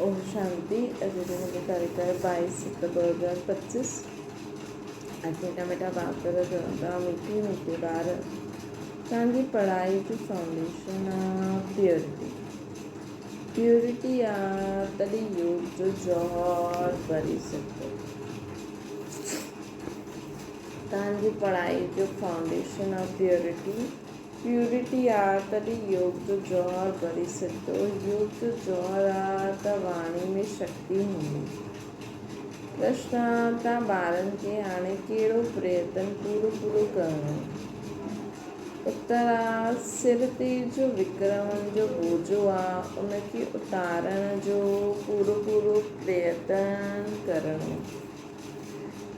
اوم شانتي اڄ ڏينهن جي تاريخ آهي 22 ست 2025 اڄ مٺا مٺا ڀاڪر چون ٿا مٺي مٺي ٻار توهان جي پڙهائي جو فائونڊيشن آ پيورٽي پيورٽي آ تڏهن يوگ جو جوهر ڀري سگهندو توهان جي پڙهائي جو فائونڊيشن آ پيورٽي پيورٽي آ تڏهن يوگ جو جوهر ڀري سگهندو. يوگ جو جوهر آ ته واڻي ۾ شڪتي هوندي. پرشن، توهان ٻارن کي هاڻي ڪهڙو پريتن پورو پورو ڪرڻو آ؟ اتر آ، سر تي جو وڪرمن جو بوجو آ، ان کي اتارڻ جو پورو پورو پريتن ڪرڻو.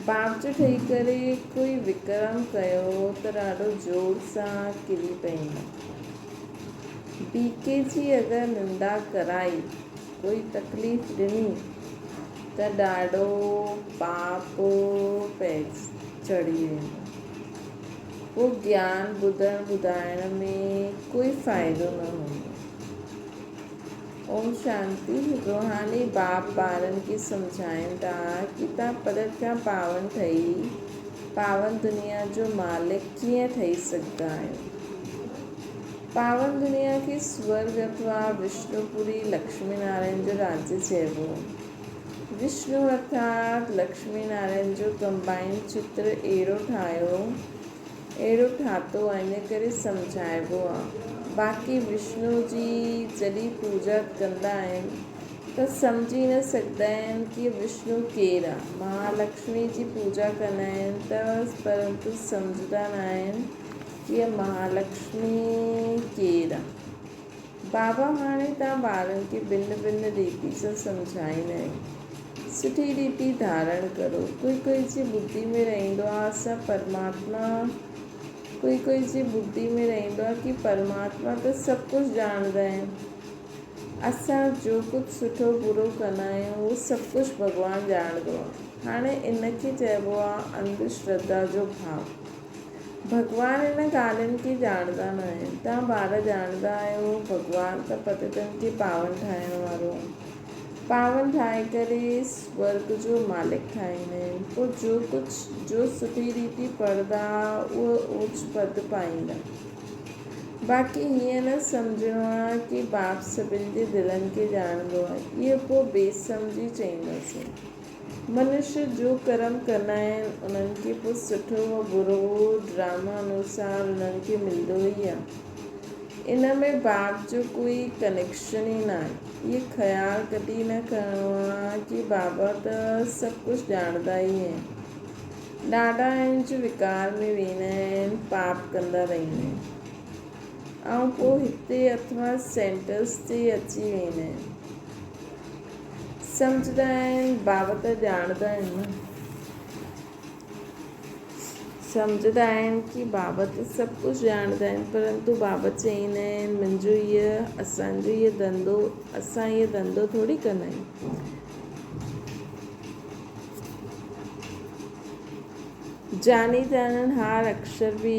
باپ جو ٺهي ڪري ڪوئي وڪرم ڪيو ته ڏاڍو زور سان ڪري پئيندا. بي ڪي جي اگر نندا ڪرائي، ڪوئي تڪليف ڏني ته ڏاڍو پاپ چڙهي ويندو. پوء گيان ٻڌڻ ٻڌائڻ ۾ ڪوئي فائدو نه هوندو. اوم شانتي روحاني باپ ٻارن کي سمجهائين ٿا ڪي تان پرت کان پاون ٺهي پاون دنيا جو مالڪ ڪيئن ٺهي سگهندا آهيو. پاون دنيا کي سورگ اٿوا وشنو پوري لڪشمي نارائڻ جو راجيه چئبو. وشنو ارٿات لڪشمي نارائڻ جو ڪمبائنڊ چتر اهڙو ٺاهيو اهڙو ٺاتو آ ان ڪري سمجهائبو آ. باقي وشنو جي جڏهن پوڄا ڪندا آهن ته سمجهي نه سگهندا آهن ڪي وشنو ڪير آ. مهالڪشمي جي پوڄا ڪندا آهن ته پرنتو سمجهندا نه آهن ڪي مهالڪشمي ڪير آ. بابا هاڻي توهان ٻارن کي ڀن ڀن ريتي سان سمجهائيندا آهيو. سٺي ريتي ڌارڻ ڪرو. ڪوئي ڪوئي جي ٻڌي ۾ رهندو آهي اسان پرماتما ڪوئي ڪوئي جي ٻڌي ۾ رهندو آهي ڪي پرماتما ته سڀ ڪجهه ڄاڻندا آهن. اسان جو ڪجهه سٺو برو ڪندا آهيون اهو سڀ ڪجهه ڀڳوان ڄاڻندو آهي. هاڻي ان کي چئبو آهي انڌ شرڌا جو ڀاو. ڀڳوان انهن ڳالهين کي ڄاڻندا نه آهن. توهان ٻار ڄاڻندا آهيو، ڀڳوان ته پتيتن کي پاون ٺاهڻ وارو آهي. پاون ٺاهي ڪري سورڳ جو مالڪ ٺاهيندا آهن. پوء جو ڪجهه جو سٺي ريتي پڙهندا اهي اوچ پد پائيندا. باقي هيئن نه سمجهڻو آهي ڪي باپ سڀن جي دلن کي ڄاڻندو آهي. اهو پوء بي سمجهي چئينداسين. منشي جو ڪرم ڪندا آهن انهن کي پوء سٺو و برو ڊراما انوسار انهن کي ملندو ئي آ. ان ۾ باپ جو ڪوئي ڪنيڪشن ئي ناهي. اهي خيال ڪڏهن نه ڪرڻو آ ڪي بابا ته سڀ ڪجهه ڄاڻندا ئي آهن. ڏاڍا آهن جو وڪار ۾ ويندا آهن پاپ ڪندا رهندا آهن ۽ پوء هتي اٿوا سينٽرس تي اچي ويندا آهن. سمجهندا آهن، بابا ته ڄاڻندا آهن نه. سمجهندا آهن ڪي بابا ته سڀ ڪجهه ڄاڻندا آهن پرنتو بابا چئيندا آهن منهنجو هيء اسان جو هيء ڌنڌو اسان هيء ڌنڌو ٿوري ڪندا آهيون. جاني جانڻ هار اڪشر به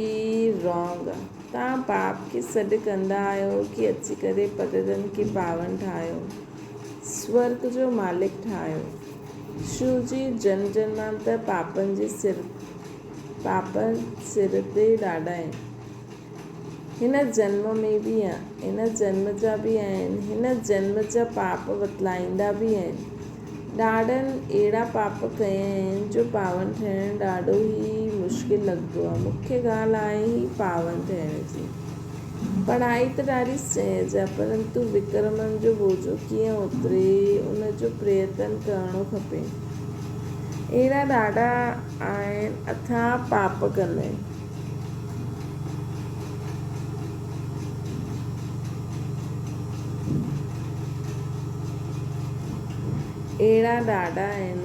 رانگ آ. توهان باپ کي سڏ ڪندا آهيو ڪي اچي ڪري پتيتن کي پاون ٺاهيو. سورڳ جو مالڪ ٺاهيو. شو جي جنم جنمانتر پاپن جي سر پاپن سر تي ڏاڍا آهن. هن جنم ۾ به هن جنم جا به آهن. هن جنم جا پاپ وتلائيندا به آهن. ڏاڍن اهڙا پاپ ڪيا آهن جو پاون ٺهڻ ڏاڍو ئي مشڪل لڳندو آهي. مکيه ڳالهه آهي ئي پاون ٺهڻ جي. پڙهائي ته ڏاڍي سهج آ، پرنتو وڪرمن جو بوجو ڪيئن اتري، ان جو پريتن ڪرڻو کپي. اهڙا ڏاڍا آهن، اٿاهه پاپ ڪندا آهن. اهڙا ڏاڍا آهن.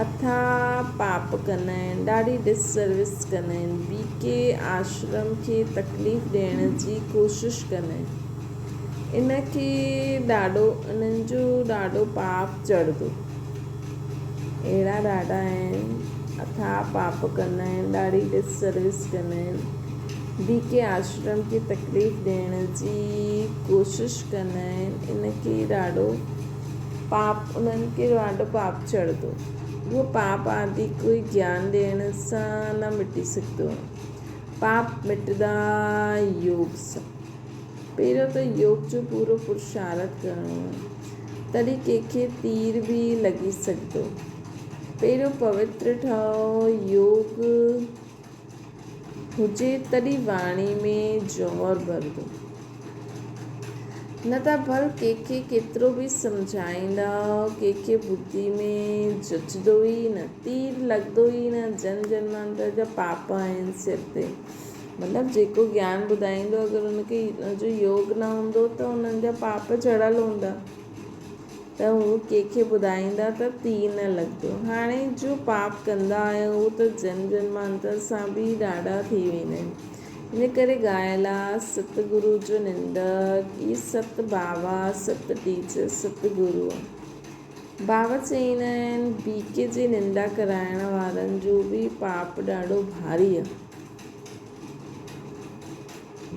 اٿاهه پاپ ڪندا آهن، ڏاڍي ڊس سروس ڪندا آهن، بي ڪي آشرم کي تڪليف ڏيڻ جي ڪوشش ڪندا آهن، ان کي ڏاڍو انهن جو ڏاڍو پاپ چڙهندو. اهڙا ڏاڍا آهن، اٿاهه پاپ ڪندا آهن، ڏاڍي ڊس سروس ڪندا آهن، بي ڪي آشرم کي تڪليف ڏيڻ جي ڪوشش ڪندا آهن ان کي ڏاڍو پاپ انهن کي ڏاڍو پاپ چڙهندو. اهو پاپ آدي ڪوئي گيان ڏيڻ سان نه مٽي سگهندو آهي. پاپ مٽدا يوگ سان. پهريون ته يوگ جو پورو پرشارٿ ڪرڻو آهي تڏهن ڪنهن کي تير به لڳي سگهندو. پهريون پوتر ٺهو يوگ هجي تڏهن واڻي ۾ جوهر ڀرندو. نه ته ڀل ڪنهن کي ڪيترو به سمجهائيندا، ڪنهن کي ٻڌي ۾ جچندو ئي نه، تير لڳندو ئي نه، جن جنمانتر جا پاپ آهن سر تي. مطلب جيڪو گيان ٻڌائيندو اگر ان کي ان جو يوگ نه هوندو ته انهن جا پاپ چڙهيل هوندا. ته هو ڪنهن کي ٻڌائيندا ته تير نه لڳندو. هاڻي جو پاپ ڪندا آهيو اهو ته جنم جنمانتر سان به ڏاڍا ٿي ويندا آهن. ان ڪري ڳايل آ ست گرو جو نندڪ، اهي ست بابا، ست ٽيچر، ست گرو آ. بابا چئيندا آهن بيڪي جي نندا ڪرائڻ وارن جو به پاپ ڏاڍو ڀاري آ.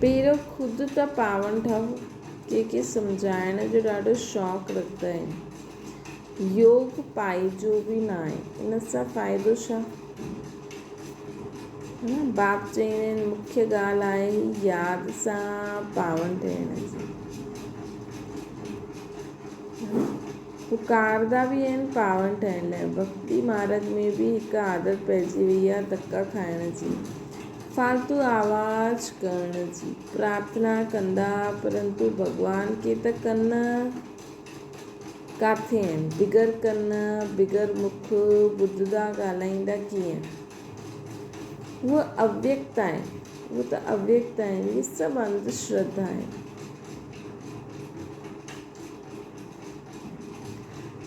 پهريون خود ته پاون ٺهو. ڪنهن کي سمجهائڻ جو ڏاڍو شوق رکندا آهن. يوگ پائي جو به ناهي، ان سان فائدو ڇا؟ باپ چئيندا آهن مکيه ڳالهه آهي هي ياد سان پاون ٺهڻ جي. پڪاردا به آهن پاون ٺهڻ لاء. ڀڳتي مارڳ ۾ به هڪ عادت پئجي وئي آهي ڌڪا کائڻ جي. فالتو آواز ڪرڻ جي پرارٿنا ڪندا پرنتو ڀڳوان کي ته ڪن ڪاٿي آهن، بغير ڪن بغير مک ٻڌندا ڳالهائيندا ڪيئن؟ هو اويڪت آهن، هو ته اويڪت آهن، هي سڀ انڌ شرڌا آهن.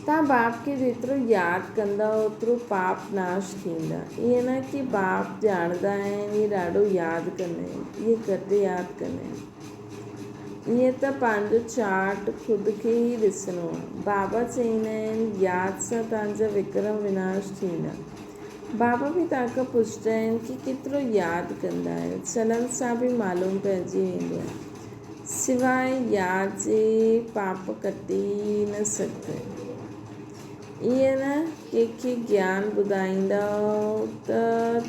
توهان باپ کي جيترو ياد ڪندا اوترو پاپ ناش ٿيندا. ائين نه ڪي باپ ڄاڻندا آهن اهي ڏاڍو ياد ڪندا آهن اهي گهٽ ياد ڪندا آهن. ائين ته پنهنجو چارٽ خود کي ئي ڏسڻو آهي. بابا چئيندا آهن ياد سان توهان جا وڪرم وناش ٿيندا. بابا به توهان کان پڇندا آهن ڪي ڪيترو ياد ڪندا آهيو. چلن سان به معلوم پئجي ويندو آهي. سواء ياد جي پاپ ڪٽي نه سگهندا. ائين نه ڪنهن کي گيان ٻڌائيندؤ ته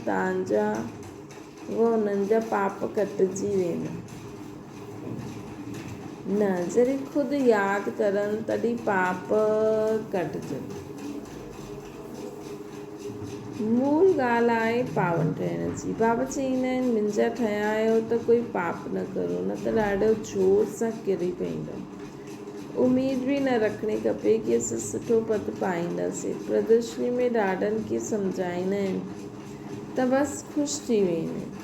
توهان جا و انهن جا پاپ ڪٽجي ويندا. نه، جڏهن خود ياد ڪرن تڏهن پاپ ڪٽجن. مول ڳالهه آهي پاون ٺهڻ جي. بابا چئيندا آهن، منهنجا ٺهيا آهيو ته ڪوئي پاپ نه ڪرو، نه ته ڏاڍو زور سان ڪري پئيندؤ. اميد به نه رکڻي کپي ڪي اسين سٺو پد پائينداسين. پردرشني ۾ ڏاڍن کي سمجهائيندا آهن ته بس خوش ٿي ويندا آهن.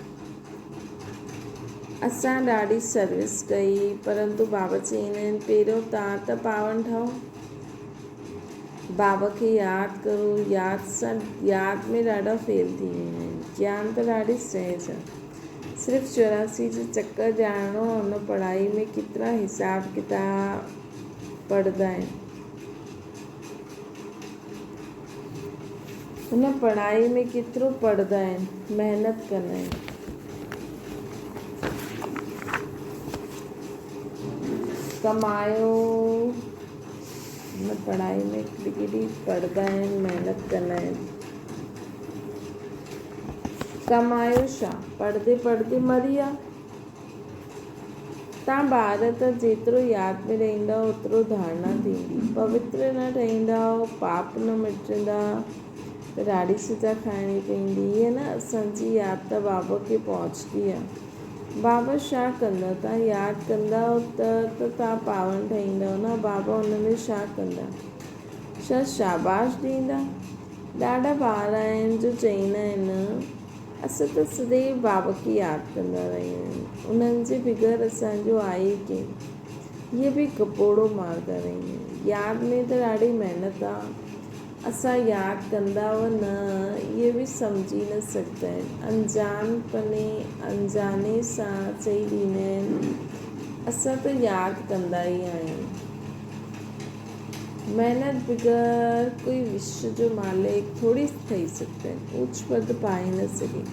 اسان ڏاڍي سروس ڪئي، پرنتو بابا چئيندا آهن، پهريون توهان ته پاون ٺهو. بابا کي ياد ڪرو، ياد سان ياد ۾ ڏاڍا فيل ٿي ويندا آهن. گيان ته ڏاڍي سهج آ. صرف 84 جي چڪر ڄاڻڻو آ ان پڙهائي ۾ ڪيترا حساب ڪتاب پڙهندا آهن. ان پڙهائي ۾ ڪيترو پڙهندا آهن، محنت ڪندا آهن. ڪمايو. هن پڙهائي ۾ ڪيڏي پڙهندا آهن محنت ڪندا آهن. ڪمايو ڇا؟ پڙهندي پڙهندي مري ويا. تان ٻار ته جيترو ياد ۾ رهندا اوترو ڌارڻا ٿيندي. پوتر نه ٺهيندا پاپ نه مٽجندا ته ڏاڍي سزا کائڻي پوندي. هيء نه اسان جي ياد ته بابا کي پهچندي آ. بابا ڇا ڪندا؟ توهان ياد ڪندؤ ته ته توهان پاون ٺاهيندؤ نه؟ بابا ان ۾ ڇا ڪندا؟ ڇا شاباش ڏيندا؟ ڏاڍا ٻار آهن جو چئيندا آهن، اسان ته سديو بابا کي ياد ڪندا رهيا آهيون، انهن جي بغير اسان جو آهي ئي ڪير؟ اهي به گپوڙو مارندا رهندا آهن. ياد ۾ ته ڏاڍي محنت آ. اسان ياد ڪندا به نه، اهي به سمجهي نه سگهندا آهن. انجان پني انجاني سان چئي ڏيندا آهن، اسان ته ياد ڪندا ئي آهيون. محنت بغير ڪوئي وشو جو مالڪ ٿوري ٺهي سگهندو آهي. اوچ پد پائي نه سگهي.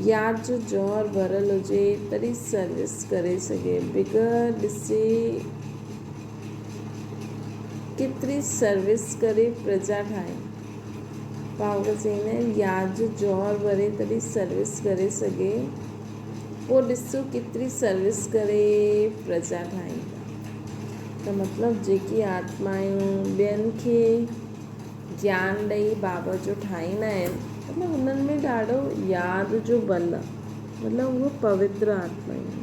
ياد جو جوهر ڀريل هجي تڏهن سروس ڪري سگهي. بغير ڏسي ڪيتري سروس ڪري پرجا ٺاهي. پاوڪ چئيندا آهن ياد جو جوهر ڀري تڏهن سروس ڪري سگهي. پوء ڏسو ڪيتري سروس ڪري پرجا ٺاهيندا. ته مطلب جيڪي آتمائون ٻين کي گيان ڏئي بابا جو ٺاهيندا آهن مطلب انهن ۾ ڏاڍو ياد جو بل آهي مطلب اهي پوتر آتما آهن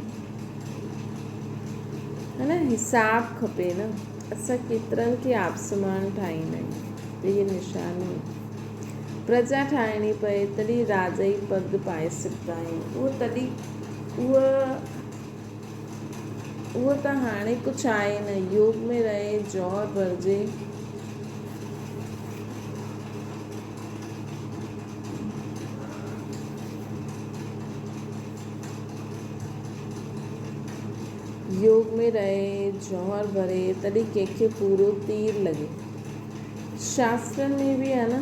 ها نه حساب کپي نه اسان ڪيترن کي آپ سمان ٺاهيندا آهيون ته اهي نشاني پرجا ٺاهڻي پئي تڏهن راجائي پد پائي سگهندا آهيون اهو تڏهن اهو اهو ته هاڻي ڪجهه آهي نه. يوگ ۾ رهي جوهر ڀرجي. يوگ ۾ رهي جوهر ڀري تڏهن ڪنهن کي پورو تير لڳي. شاسترن ۾ به آهي نه.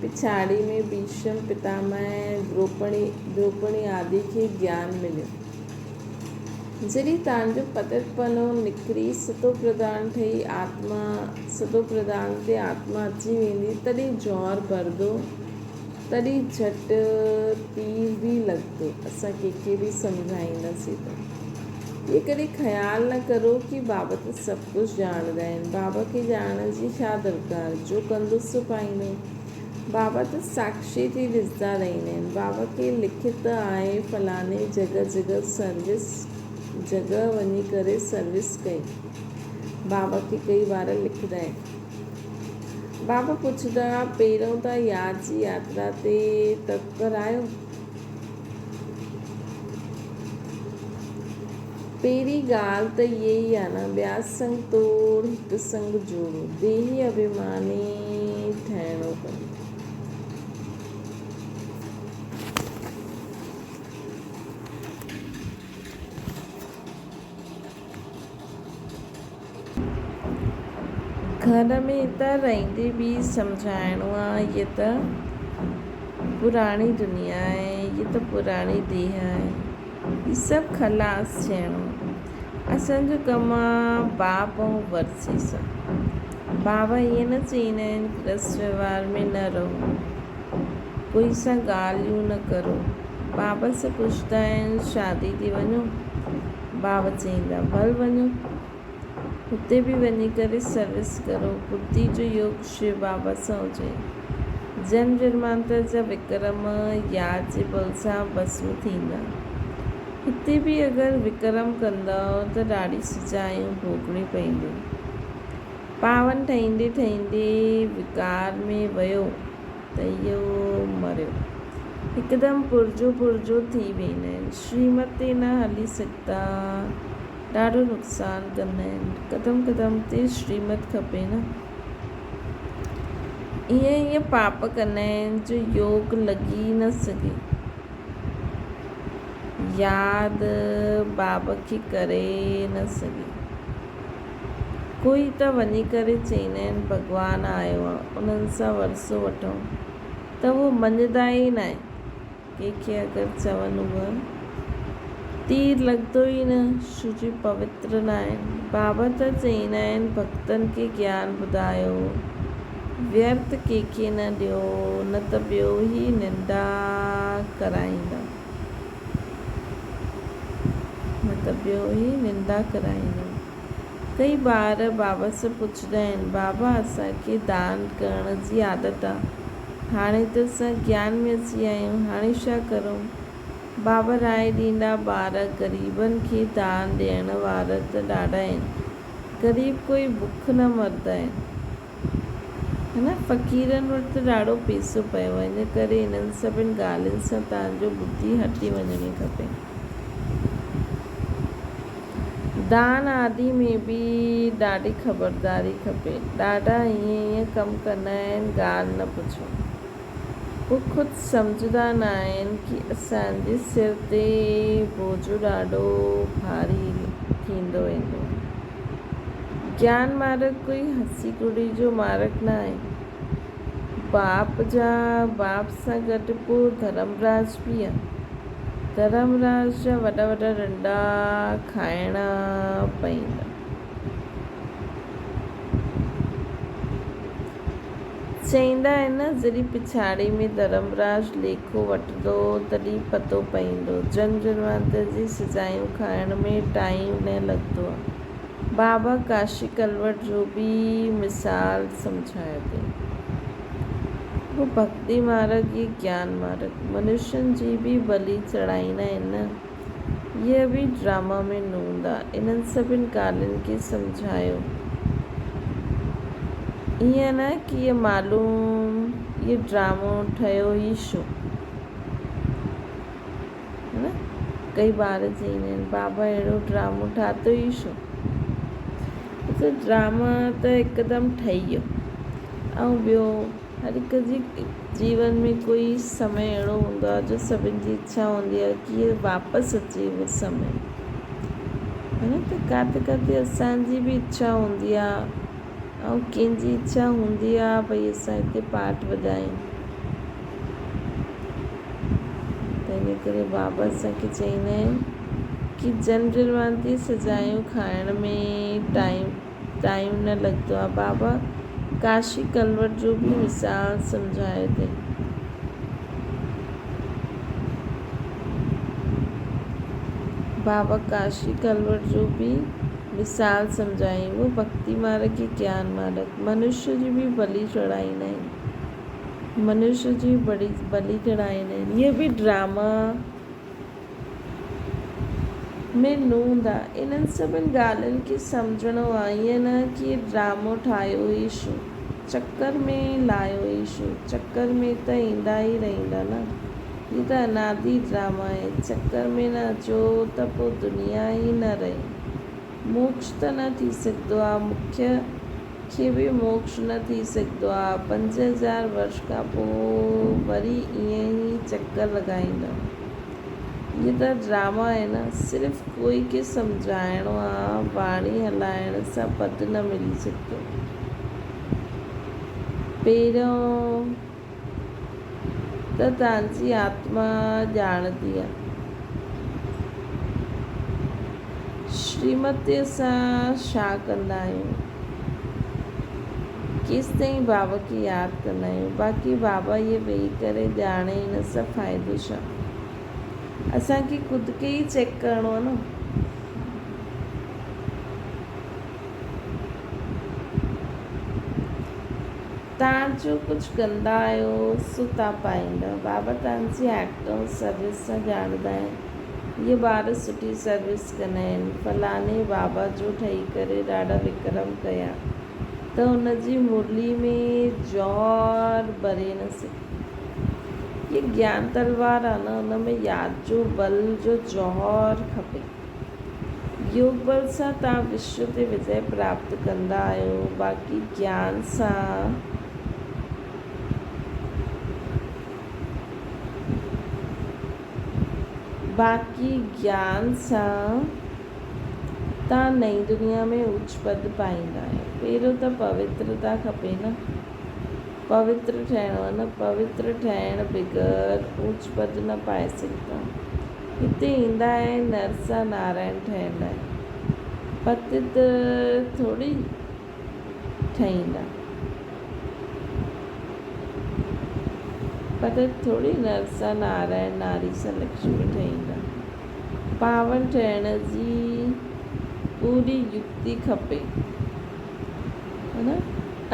پڇاڙي ۾ ڀيشم پتامهه ۽ دروپڻي آدي کي گيان مليو. جڏهن تان جو پتتپنو نڪري ستو پرڌان ٺهي آتما ستو پرڌان تي آتما اچي ويندي تڏهن جوهر ڀرندو تڏهن جهٽ تير به لڳندو. اسان ڪنهن کي به سمجهائينداسين ته اهي ڪڏهن خيال نه ڪرو ڪي بابا ته سڀ ڪجهه ڄاڻندا آهن. بابا کي ڄاڻڻ جي ڇا درڪار، جو ڪندو سو پائيندو. بابا ته ساکشي ٿي ڏسندا رهندا آهن. بابا کي لکت آهي فلاڻي جڳهه جڳهه سروس جڳهه وڃي ڪري سروس ڪئي. بابا کي ڪئي وار لکندا آهن. بابا پڇندا پهريون ته ياد جي ياترا تي تتپر آهيو؟ پهرين ڳالهه ته اها ئي آ نه ٻيا سنگ توڙ هڪ سنگ جوڙو، ديهي اڀيماني ٺهڻو پوندو. گهر ۾ ته رهندي به سمجهائڻو آ هيء ته پراڻي دنيا آهي، هيء ته پراڻي ديهه آهي. هي سڀ خلاص ٿيڻو آ. اسان جو ڪم آ باپ ۽ ورثي سان. بابا ائين نه چئيندا آهن گرهست وهنوار ۾ نه رهو، ڪوئي سان ڳالهيون نه ڪرو. بابا سان پڇندا آهن شادي تي وڃو؟ بابا چئيندا ڀل وڃو. هتي به وڃي ڪري سروس ڪرو. ٻڌي جو يوگ شو بابا سان هجي. جنم جنمانتر جا وڪرم ياد جي بل سان ڀسم ٿيندا. هتي به اگر وڪرم ڪندؤ ته ڏاڍي سزايون ڀوڳڻيون پونديون. پاون ٺهيندي ٺهيندي وڪار ۾ ويو ته اهو مريو. هڪدم پرزو پرزو ٿي ويندا آهن. شريمت تي نه هلي سگهندا. ڏاڍو نقصان ڪندا آهن. قدم قدم تي شريمت کپي نه. ائين ائين پاپ ڪندا آهن جو يوگ لڳي نه سگهي. ياد باب کي ڪري نه سگهي. ڪوئي ته وڃي ڪري چئيندا آهن ڀڳوان آيو آ انهن سان ورثو وٺون ته اهو مڃدا ئي ناهن. ڪنهن کي اگر چون اهو تير لڳندو ئي نه ڇو جو پوتر ناهن. بابا ته چئيندا آهن ڀڳتن کي گيان ٻڌايو ويرٿ ڪنهن کي نه ڏيو نه ته ٻيو ئي نندا ڪرائيندا. نه ته ٻيو ئي نندا ڪرائيندو. ڪئي ٻار بابا سان پڇندا آهن، بابا اسان کي دان ڪرڻ جي عادت آ، هاڻي ته اسان گيان ۾ اچي ويا آهيون، هاڻي ڇا ڪرون؟ بابا راء ڏيندا، ٻار غريبن کي دان ڏيڻ وارا ته ڏاڍا آهن، غريب ڪوئي بک نه مرندا آهن. هن فقيرن وٽ ته ڏاڍو پيسو پيو آهي، ان ڪري انهن سڀن ڳالهين سان توهان جو ٻڌي هٽي وڃڻي کپي. دان آدي ۾ به ڏاڍي خبرداري کپي. ڏاڍا ائين ائين ڪم ڪندا آهن، ڳالهه نه پڇو. هو خود سمجهندا نه آهن ڪي اسان جي سر تي بوجو ڏاڍو ڀاري ٿيندو ويندو. گيان مارگ ڪوئي هسي ڪڙي جو مارگ نه آهي. باپ جا باپ سان گڏ پوء ڌرمراج به آ. ڌرمراج جا وڏا وڏا ڏنڊا کائڻا پئيندا. چئيندا آهن نه جڏهن پڇاڙي ۾ ڌرمراج ليکو وٺندو تڏهن پتو پئيندو. جنم جنمانتر جي سزايون کائڻ ۾ ٽائيم نه لڳندو آ. بابا ڪاشي ڪلوٽ جو به مثال سمجهايو اٿئي. هو ڀڳتي مارڳ يا گيان مارڳ منشين جي به ٻلي چڙهائيندا آهن نه. اها به ڊراما ۾ نوند آ. انهن سڀن ڳالهين کي سمجهايو. ائين نه ڪي اهي معلوم اهي ڊرامو ٺهيو ئي ڇو؟ نه ڪئي ٻار چئيندا آهن بابا اهڙو ڊرامو ٺاتو ئي ڇو؟ ته ڊراما ته هڪدم ٺهي ويو ۽ ٻيو هر هڪ جي جيون ۾ ڪوئي سمي اهڙو هوندو آهي جو سڀن جي اڇا هوندي آهي ڪي اهي واپس اچي اهو سمي ها نه ته ڪاٿي ڪاٿي اسان جي به اڇا هوندي آهي ۽ ڪنهن جي اڇا هوندي آهي ڀئي اسان هتي پاٺ وڄايون ته ان ڪري بابا اسان کي چئيندا آهن ڪي جن جنوانتي سزايون کائڻ ۾ ٽائيم ٽائيم نه لڳندو آهي بابا ڪاشي ڪلوٽ جو به مثال سمجهايو اٿئي. بابا ڪاشي ڪلوٽ جو به مثال سمجهايائين اهو ڀڳتي مارڳ يا گيان مارڳ منشيه جي به ٻلي چڙهائيندا آهن منشيه جي بڙي ٻلي چڙهائيندا آهن اهي به ڊراما ۾ نوند آ. انهن سڀن ڳالهين کي سمجهڻو آ. ائين نه ڪي ڊرامو ٺاهيو ئي ڇو؟ چڪر ۾ لايو ئي ڇو؟ چڪر ۾ ته ايندا ئي رهندا نه. هي ته انادي ڊراما آهي. چڪر ۾ نه اچو ته پوء دنيا ئي نه رهي. موڪش ته نه ٿي سگهندو آ. مکيه کي به موڪش نه ٿي سگهندو آ. 5000 ورش کان پوء وري ائين ئي چڪر لڳائيندا. هي ته ڊراما آهي نه. صرف ڪوئي کي سمجهائڻو آ. واڻي هلائڻ سان پد نه ملي سگهندو. پهريون ته توهان جي آتما ڄاڻندي آ. شريمتيء سان ڇا ڪندا آهيون؟ ڪيستائين بابا کي ياد ڪندا آهيون؟ باقي بابا اهي ويهي ڪري ڄاڻي ان سان فائدو ڇا؟ اسان کي خود کي ئي چيڪ ڪرڻو آهي نه. تان جو ڪجهه ڪندا آهيو سو تان پائيندا. بابا تان جي ايڪٽ ۽ سروس سان ڄاڻندا آهن. اهي ٻار سٺي سروس ڪندا آهن. فلاڻي بابا جو ٺهي ڪري ڏاڍا وڪرم ڪيا ته ان جي مرلي ۾ جوهر ڀري نه سگهي. هي گيان تلوار آهي نه ان ۾ ياد جو بل جو جوهر کپي. يوگ بل سان توهان وشو تي وجئه پراپت ڪندا آهيو، باقي گيان سان باقي گيان سان توهان نئين دنيا ۾ اوچ پد پائيندا آهيو. پهريون ته پوترتا کپي نه. پوتر ٺهڻو آهي نه. پوتر ٺهڻ بغير اوچ پد نه پائي سگهندا. هتي ايندا آهن نر سان نارائڻ ٺهڻ لاء. پتت ٿوري ٺهيندا. پتت ٿوري نر سان نارائڻ ناري سان لڪشمي ٺهيندا. پاون ٺهڻ جي پوري يڪتي کپي.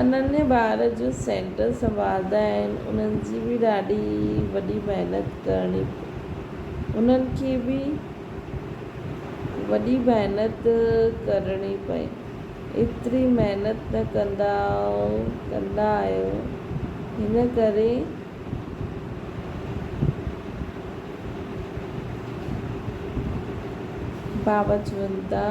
انني ٻار جو سينٽر سنڀالدا آهن انهن جي به ڏاڍي وڏي محنت ڪرڻي انهن کي به وڏي محنت ڪرڻي پئي ايتري محنت نه ڪندا ڪندا آهيو هن ڪري بابا چون ٿا.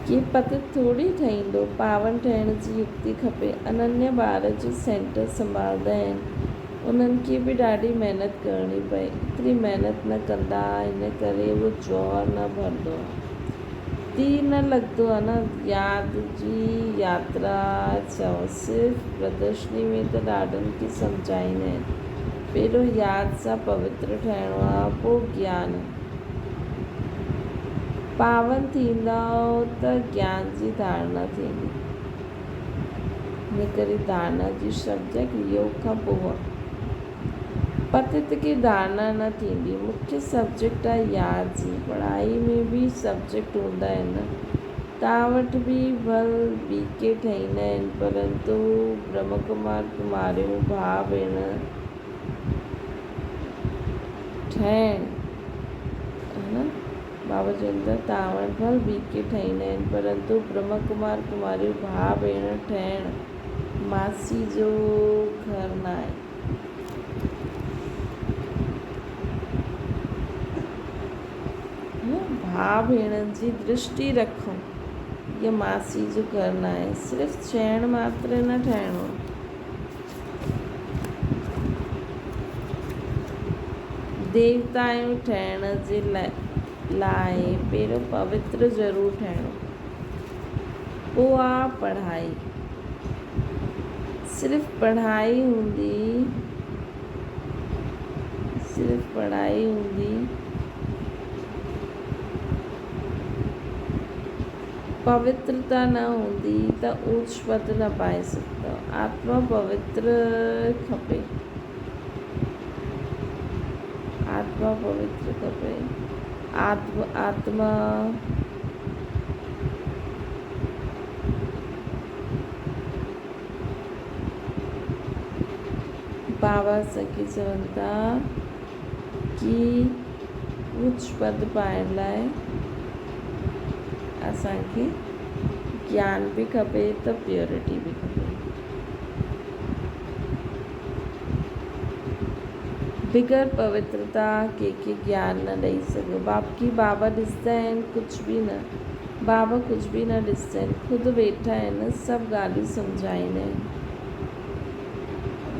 ڪي پت ٿوري ٺهيندو، پاون ٺهڻ جي يڪتي کپي. اننيا ٻار جو سينٽر سنڀالدا آهن، انهن کي به ڏاڍي محنت ڪرڻي پئي. ايتري محنت نه ڪندا، ان ڪري اهو جوهر نه ڀرندو آهي. تير نه لڳندو آهي نه. ياد جي ياترا چئو. صرف پردرشني ۾ ته ڏاڍن کي سمجهائيندا آهن. پهريون ياد سان پوتر ٺهڻو آهي، پوء گيان. پاون ٿيندؤ ته گيان جي ڌارڻا ٿيندي. ان ڪري ڌارڻا جي سبجيڪٽ يوگ کان پوء آهي. پتت کي ڌارڻا نه ٿيندي. مکيه سبجيڪٽ آهي ياد جي. پڙهائي ۾ به سبجيڪٽ هوندا آهن. توهان وٽ به ڀل بي ڪي ٺهيندا آهن پرنتو برهما ڪمار ڪماريون ڀاء ڀيڻ ٺهڻ ها نه بابا چون ٿا توهان وٽ ڀل بي ڪي ٺهيندا آهن پرنتو برهما ڪمار ڪماريون ڀاء ڀيڻ ٺهڻ ماسي جو گهر ناهي. ڀاء ڀيڻن جي درشٽي رکو. هيء ماسي جو گهر ناهي. صرف چئڻ ماتر نه ٺاهڻو آهي. ديوتائون ٺهڻ جي لاء پهريون پوتر ضرور ٺهڻو. پوء آ پڙهائي. صرف پڙهائي هوندي، صرف پڙهائي هوندي، پوترتا نه هوندي ته اوچ پد نه پائي سگهندؤ. آتما پوتر کپي. آتما پوتر کپي. آتم آتما بابا سکي چون ٿا ڪي اوچ پد پائڻ لاء اسان کي گيان به کپي ته پيورٽي به کپي. بغير پوترتا ڪنهن کي گيان نه ڏئي سگهو. باقي بابا ڏسندا آهن ڪجهه به نه. بابا ڪجهه به نه ڏسندا آهن. خود ويٺا آهن سڀ ڳالهيون سمجهائيندا آهن.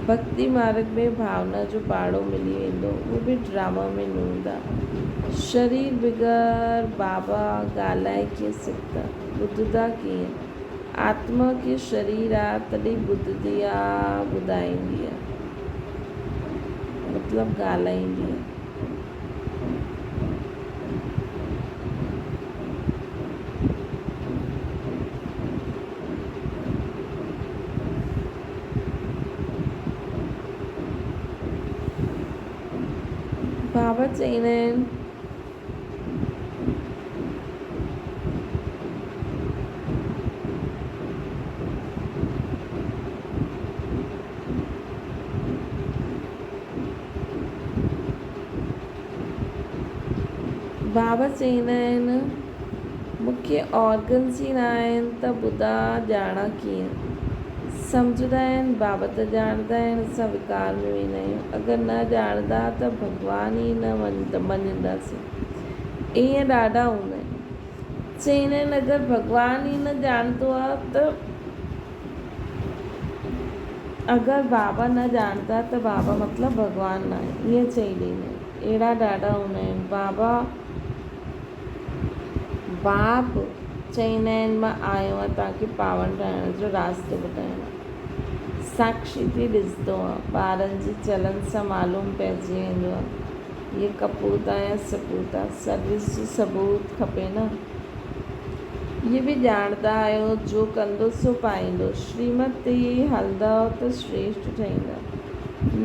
ڀڳتي مارڳ ۾ ڀاونا جو پاڙو ملي ويندو اهو به ڊراما ۾ نه هوندا. شرير بغير بابا ڳالهائي ڪيئن سگهندا؟ ٻڌندا ڪيئن؟ آتما کي شرير آ تڏهن ٻڌندي آ ٻڌائيندي آ مطلب ڳالهائيندي آ. بابا چئيندا آهن. بابا چئيندا آهن، مون کي آرگنز ئي نه آهن ته ٻڌان ڄاڻان ڪيئن؟ سمجهندا آهن، بابا ته ڄاڻندا آهن، اسان وڪار ۾ ويندا آهيون، اگر نه ڄاڻندا ته ڀڳوان ئي نه مڃينداسين. ائين ڏاڍا هوندا آهن. چئيندا آهن، اگر ڀڳوان ئي نه ڄاڻندو آهي ته اگر بابا نه ڄاڻندا ته بابا مطلب ڀڳوان ناهي. ائين چئي ڏيندا آهن. اهڙا ڏاڍا هوندا آهن. بابا باپ چئيندا آهن مان آيو آهيان توهان کي پاون ٺاهڻ جو راستو ٻڌائڻ. ساڪشي ٿي ڏسندو آهي. ٻارن جي چلن سان معلوم پئجي ويندو آهي. هيء ڪپوت آهي يا سپوت آهي. سروس جو ثبوت کپي نه. اهي به ڄاڻندا آهيو جو ڪندو سو پائيندو. شريمت تي هلندؤ ته شريشٺ ٺهيندؤ.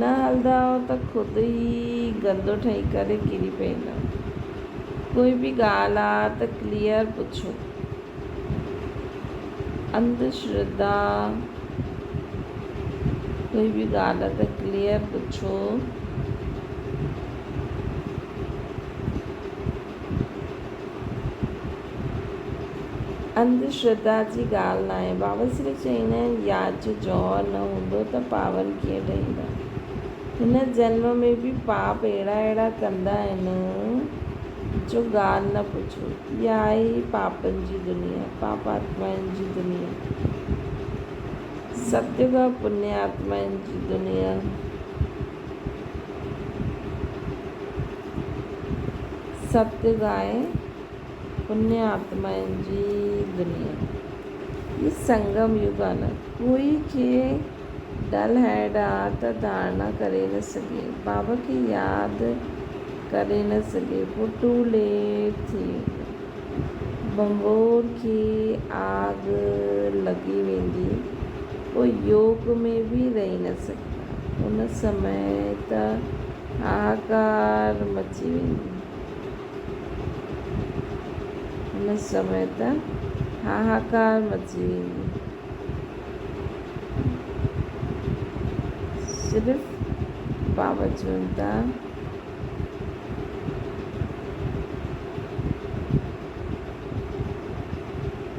نه هلندؤ ته خود ئي گندو ٺهي ڪري ڪري پوندؤ. ڪوئي به ڳالهه آ ته ڪليئر پڇو. انڌ شرڌا ڪوئي به ڳالهه آ ته ڪليئر پڇو. انڌ شرڌا جي ڳالهه ناهي. بابا صرف چئيندا آهن ياد جو جوهر نه هوندو ته پاون ڪيئن ٺهيندا. هن جنم ۾ به پاپ اهڙا اهڙا ڪندا آهن جو ڳالهه نه پڇو. اها آهي ئي پاپن جي دنيا، پاپ آتمائن جي دنيا. ستيگ پڃ آتمائن جي دنيا. ستيگ آهي. پڃ آتمائن جي دنيا. هي سنگم يگ آ نه. ڪوئي کي ڊل هيڊ آ ته ڌارڻا ڪري نه سگهي، بابا کي ياد ڪري نه سگهي، پوء ٽو ليٽ ٿي ويندو. ڀنڀور کي آگ لڳي ويندي، پوء يوگ ۾ به رهي نه سگهندا. ان سمي ته هاهاڪار مچي ويندي. ان سمي ته هاهاڪار مچي ويندي. صرف بابا چون ٿا.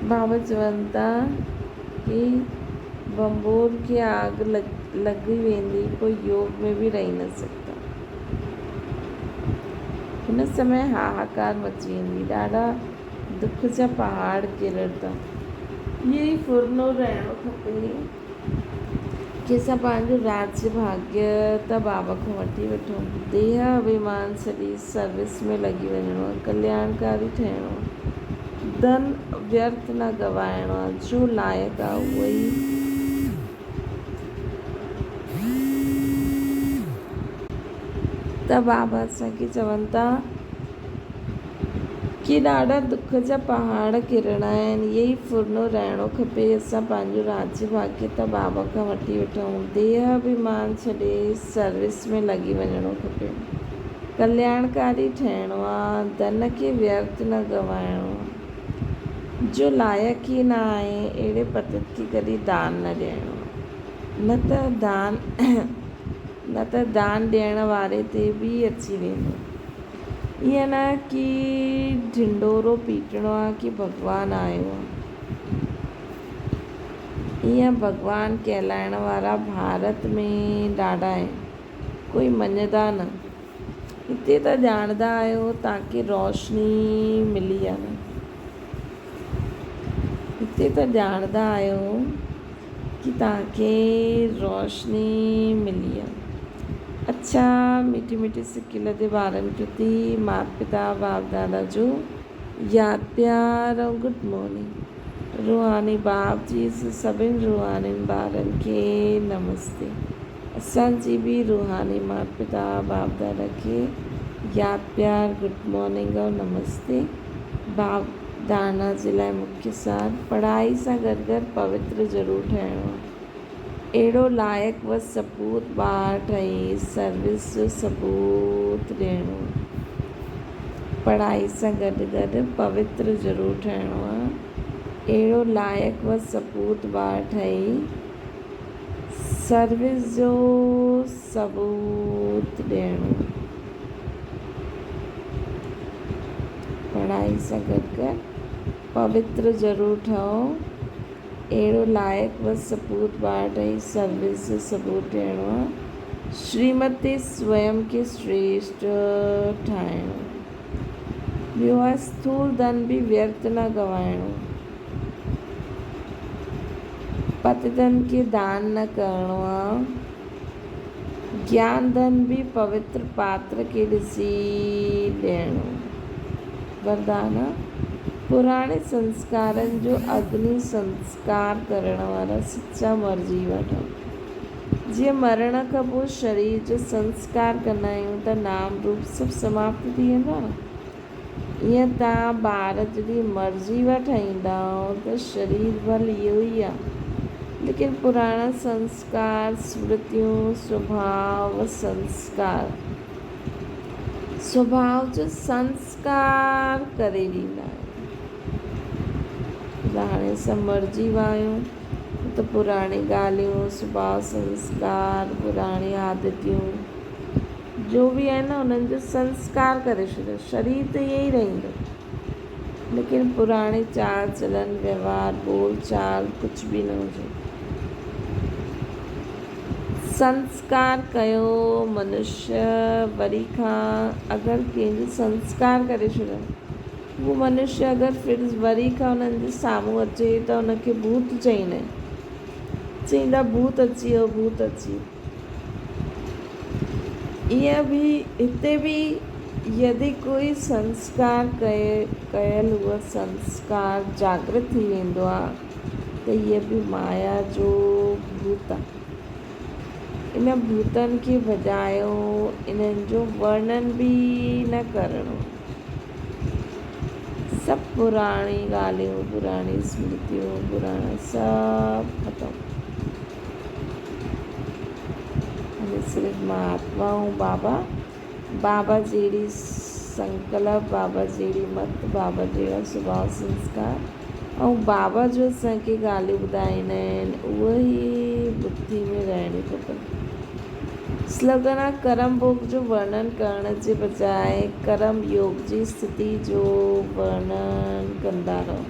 بابا چون ٿا ڪي ڀنڀور کي آگ لڳي ويندي پوء يوگ ۾ به رهي نه سگهندا. هن سمي هاهاڪار مچي ويندي. ڏاڍا دک جا پهاڙ ڪرندا. ائين ئي ڦرنو رهڻو کپي. ڪي اسان پنهنجو راجيه ڀاڳيه ته بابا کان وٺي وٺون. ديهه اڀيمان ڇڏي سروس ۾ لڳي وڃڻو آهي، ڪلياڻڪاري ٺهڻو آهي، ڌن ويرٿ نه گنوائڻو آهي، جو لائق آهي اهو ئي. ته بابا اسان کي چون ٿا. ڪي ڏاڍا دک جا پهاڙ ڪرڻا آهن، اهي ئي ڦرنو رهڻو کپي، اسان پنهنجو راجيه ڀاڳيه ته بابا کان وٺي وٺون، ديهه اڀيمان ڇڏي سروس ۾ لڳي وڃڻو کپي، ڪلياڻڪاري ٺهڻو آ، ڌن کي ويرٿ نه گنوائڻو آ، جو لائق ئي نه آهي اهڙي پتت کي ڪڏهن دان نه ڏيڻو آ، نه ته دان نه ته دان ڏيڻ واري تي به اچي ويندو. ائين نه ڪي ڍنڍورو پيٽڻو آ ڪي ڀڳوان آيو آ. ائين ڀڳوان ڪهلائڻ وارا ڀارت ۾ ڏاڍا آهن، ڪوئي مڃدا نه. هتي ته ڄاڻندا آهيو تان کي روشني ملي آ نه. هتي ته ڄاڻندا آهيو ڪي توهان کي روشني ملي آ. اڇا مٺي مٺي سڪيل تي ٻارن پرتي مات پتا باپ دادا جو ياد پيار ۽ گڊ مارننگ روحاني باپ جي سڀن روحانين ٻارن کي نمستي اسان جي به روحاني مات پتا باپ دادا کي ياد پيار گڊ مارننگ ۽ نمستي باپ دانا جي لاء مکيه سار پڙهائي سان گڏ گڏ پوتر ضرور ٺهڻو آهي. اهڙو لائق و سپوت ٻار ٺهي سروس جو ثبوت ڏيڻو آهي. پڙهائي سان گڏ گڏ پوتر ضرور ٺهڻو آهي. اهڙو لائق و سپوت ٻار ٺهي سروس جو ثبوت ڏيڻو آهي. پڙهائي سان گڏ گڏ پوتر ضرور ٺهو. اهڙو لائق و سپوت ٻار ٺهي سروس جو ثبوت ڏيڻو آهي. شريمت تي سويم کي شريشٽ ٺاهڻو آهي. ٻيو آهي اسٿول ڌن به ويرٿ نه گنوائڻو آهي. پتتن کي دان نه ڪرڻو آهي. گيان ڌن به پوتر پاتر کي ڏسي ڏيڻو. وردان، پراڻي سنسڪارن جو اگني سنسڪار ڪرڻ وارا سچا مرجي وٺو. جيئن مرڻ کان پوء شرير جو سنسڪار ڪندا آهيون ته نام روپ سڀ سماپت ٿي ويندو آهي نه، ائين توهان ٻار جڏهن مرضي وٺ ايندائو ته شرير ڀل اهو ئي آهي، ليڪن پراڻا سنسڪار، سمرتيون، سڀاء و سنسڪار، سڀاء جو سنسڪار ڪري ڏيندا آهن. هاڻي اسان مرضي ويا آهيون ته پراڻي ڳالهيون، سڀاء سنسڪار، پراڻي عادتيون جو به آهي نه انهن جو سنسڪار ڪري ڇڏيو. شرير ته ائين ئي رهندو ليڪن پراڻي چال چلن، ويوهار، ٻول چال ڪجهه به نه هجي. سنسڪار ڪيو منشيه وري کان اگر ڪنهن جو سنسڪار ڪري ڇڏيو اهو منشيه اگر ڦر وري کان انهن جي سامهون اچي ته ان کي ڀوت چئيندا آهن. چئيندا ڀوت اچي ويو ڀوت اچي ويو. ائين به هتي به يدي ڪوئي سنسڪار ڪيل اهو سنسڪار جاڳرت ٿي ويندو آ ته هيء به مايا جو ڀوت آ. ان ڀوتن کي ڀڄايو، انهن جو ورڻن به نه ڪرڻو. سڀ پراڻي ڳالهيون، پراڻي سمرتيون، پراڻا سڀ ختم. هاڻي صرف مان آتما ۽ بابا، بابا جهڙي سنڪلپ، بابا جهڙي مت، بابا جهڙا سڀاء سنسڪار ۽ بابا جو اسان کي ڳالهيون ٻڌائيندا آهن اهي ئي ٻڌي ۾ رهڻيون کپن. سلوگن آ ڪرم ڀوڳ جو ورڻن ڪرڻ جي بجاء ڪرم يوگ جي اسٿتي جو ورڻن ڪندا رهو.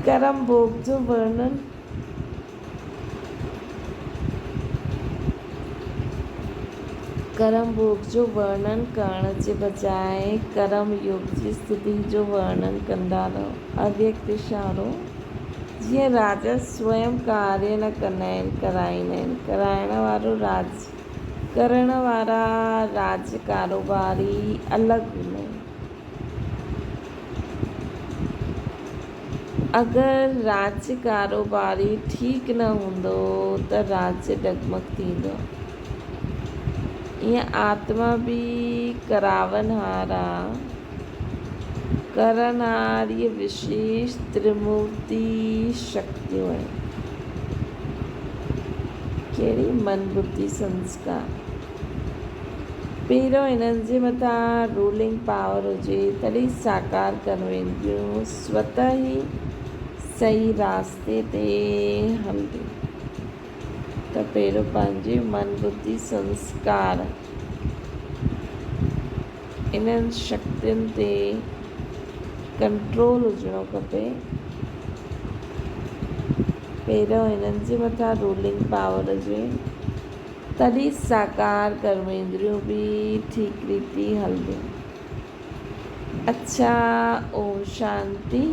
ڪرم ڀوڳ جو ورڻن. ڪرم ڀوڳ جو ورڻن ڪرڻ جي بجاء ڪرم يوگ جي اسٿتي جو ورڻن ڪندا رهو. اويڪت اشارو، جيئن راجا سوئم ڪاريه نه ڪندا آهن، ڪرائيندا آهن. ڪرائڻ وارو راڄ، ڪرڻ وارا راڄ ڪاروباري الڳ هوندا آهن. اگر راڄ ڪاروباري ٺيڪ نه هوندو ته راڄ ڊگمگ ٿيندو. ائين آتما به ڪراونهار آ. ڪرڻهار اهي وشيش ترمورتي شڪتيون آهن. ڪهڙي من ٻڌي سنسڪار. پهريون انهن جي مٿان رولنگ پاور هجي تڏهن ساڪار ڪروينديون سوته ئي صحيح راستي تي هلنديون ته پهريون پنهنجي من ٻڌي سنسڪار انهن شڪتين تي ڪنٽرول هجڻو کپي پهريون انهن جي مٿان رولنگ پاور هجي تڏهن ساڪار ڪرميندريون به ٺيڪ ريتي هلنديون. اڇا اوم شانتي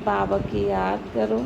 بابا کي ياد ڪرو.